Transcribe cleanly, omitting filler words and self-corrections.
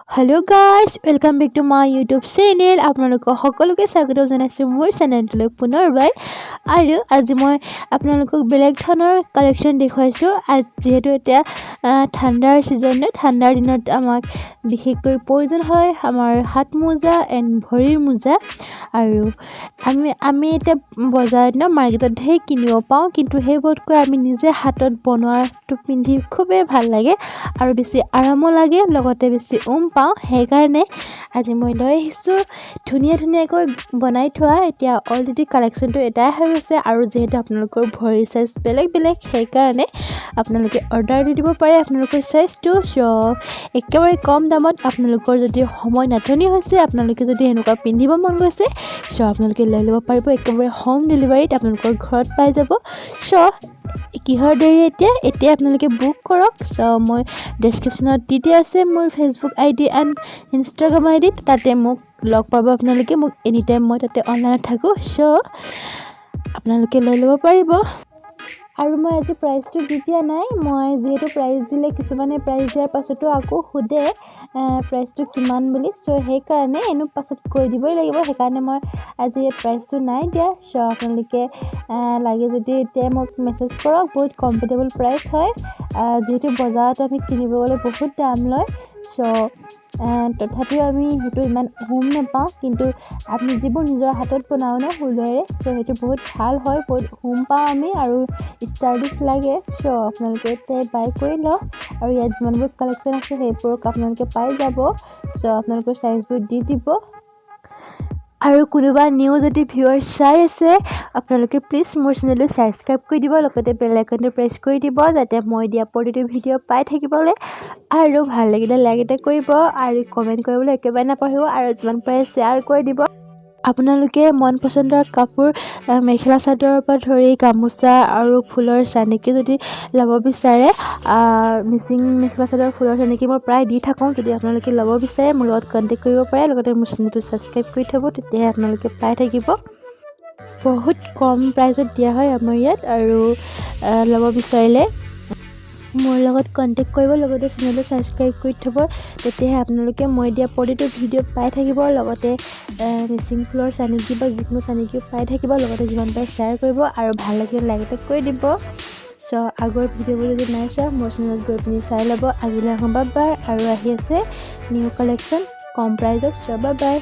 Hello guys, welcome back to my YouTube channel. আপোনালোকক সকলোকে স্বাগতম জনাইছোঁ মোৰ চেনেলটোলৈ পুনৰবাৰ। আৰু আজি মই আপোনালোকক বেলেগ ধৰণৰ কালেকশ্যন দেখুৱাইছোঁ। যিহেতু এতিয়া ঠাণ্ডাৰ ছিজন, ঠাণ্ডাৰ দিনত আমাক বিশেষকৈ প্ৰয়োজন হয় আমাৰ হাত মোজা এণ্ড ভৰিৰ মোজা। আৰু আমি এতিয়া বজাৰত ন মাৰ্কেটত ঢেৰ কিনিব পাওঁ, কিন্তু সেইবোৰতকৈ আমি নিজে হাতত বনোৱাটো পিন্ধি খুবেই ভাল লাগে আৰু বেছি আৰামো লাগে, লগতে বেছি উম পাওঁ। সেইকাৰণে আজি মই লৈ আহিছোঁ ধুনীয়া ধুনীয়াকৈ বনাই থোৱা। এতিয়া অলৰেডি কালেকশ্যনটো এটাই হৈ গৈছে। আৰু যিহেতু আপোনালোকৰ ভৰিৰ চাইজ বেলেগ বেলেগ, সেইকাৰণে আপোনালোকে অৰ্ডাৰ দি দিব পাৰে আপোনালোকৰ চাইজটো। চ' একেবাৰে কম দামত, আপোনালোকৰ যদি সময় নাটনি হৈছে, আপোনালোকে যদি এনেকুৱা পিন্ধিব মন গৈছে, চ' আপোনালোকে লৈ ল'ব পাৰিব। একেবাৰে হোম ডেলিভাৰীত আপোনালোকৰ ঘৰত পাই যাব। চ' কিহৰ দেৰি এতিয়া? এতিয়া আপোনালোকে বুক কৰক। চ' মই ডেছক্ৰিপশ্যনত দি দিয়া আছে মোৰ Facebook I D and Instagram I D. তাতে মোক লগ পাব আপোনালোকে মোক। এনি টাইম মই তাতে অনলাইনত থাকোঁ। চ' আপোনালোকে লৈ ল'ব পাৰিব। আৰু মই আজি প্ৰাইচটো দি দিয়া নাই। মই যিহেতু প্ৰাইচ দিলে কিছুমানে প্ৰাইচ দিয়াৰ পাছতো আকৌ সোধে প্ৰাইচটো কিমান বুলি। চ' সেইকাৰণে এনেও পাছত কৈ দিবই লাগিব, সেইকাৰণে মই আজি ইয়াত প্ৰাইচটো নাই দিয়া। চ' আপোনালোকে লাগে যদি এতিয়া মোক মেছেজ কৰক। বহুত কমফৰ্টেবল প্ৰাইচ হয়, যিহেতু বজাৰত আমি কিনিব গ'লে বহুত দাম লয়। চ' তথাপিও আমি সেইটো ইমান উম নাপাওঁ, কিন্তু আমি যিবোৰ নিজৰ হাতত বনাওঁ ন ঊলেৰে, চ' সেইটো বহুত ভাল হয়, বহুত উম পাওঁ আমি আৰু ষ্টাইলিছ লাগে। চ' আপোনালোকে এতিয়া বাই কৰি লওক। আৰু ইয়াত যিমানবোৰ কালেকশ্যন আছে, সেইবোৰক আপোনালোকে পাই যাব। চ' আপোনালোকৰ চাইজবোৰ দি দিব। আৰু কোনোবা নিউ যদি ভিউৱাৰ্ছ চাই আছে, আপোনালোকে প্লিজ মোৰ চেনেলটো ছাবস্ক্ৰাইব কৰি দিব, লগতে বেল আইকনটো প্ৰেছ কৰি দিব, যাতে মই দিয়া প্ৰতিটো ভিডিঅ' পাই থাকিবলৈ। আৰু ভাল লাগিলে লাইক এটা কৰিব আৰু কমেণ্ট কৰিবলৈ একেবাৰে নাপাহৰিব আৰু যিমান পাৰে শ্বেয়াৰ কৰি দিব। আপোনালোকে মন পচন্দৰ কাপোৰ, মেখেলা চাদৰৰ পৰা ধৰি গামোচা আৰু ফুলৰ চানেকি যদি ল'ব বিচাৰে, মিচিং মেখেলা চাদৰ, ফুলৰ চানেকি মই প্ৰায় দি থাকোঁ। যদি আপোনালোকে ল'ব বিচাৰে, মোৰ লগত কণ্টেক্ট কৰিব পাৰে। লগতে মোৰ চেনেলটো ছাবস্ক্ৰাইব কৰি থ'ব, তেতিয়াহে আপোনালোকে পাই থাকিব। বহুত কম প্ৰাইজত দিয়া হয় আমাৰ ইয়াত। আৰু ল'ব বিচাৰিলে মোৰ লগত কণ্টেক্ট কৰিব, লগতে চেনেলটো ছাবস্ক্ৰাইব কৰি থ'ব, তেতিয়াহে আপোনালোকে মই দিয়া প্ৰতিটো ভিডিঅ' পাই থাকিব, লগতে মিচিং ফুলৰ চানেকি বা যিকোনো চানেকিও পাই থাকিব। লগতে যিমান পাৰে শ্বেয়াৰ কৰিব আৰু ভাল লাগিলে লাইক এটা কৰি দিব। চ' আগৰ ভিডিঅ'বোৰ যদি নাই চোৱা, মোৰ চেনেলত গৈ পিনি চাই ল'ব। আজিলৈ আহোঁ, বাই বাই। আৰু আহি আছে নিউ কালেকশ্যন কম প্ৰাইজত। চ' বাই বাই।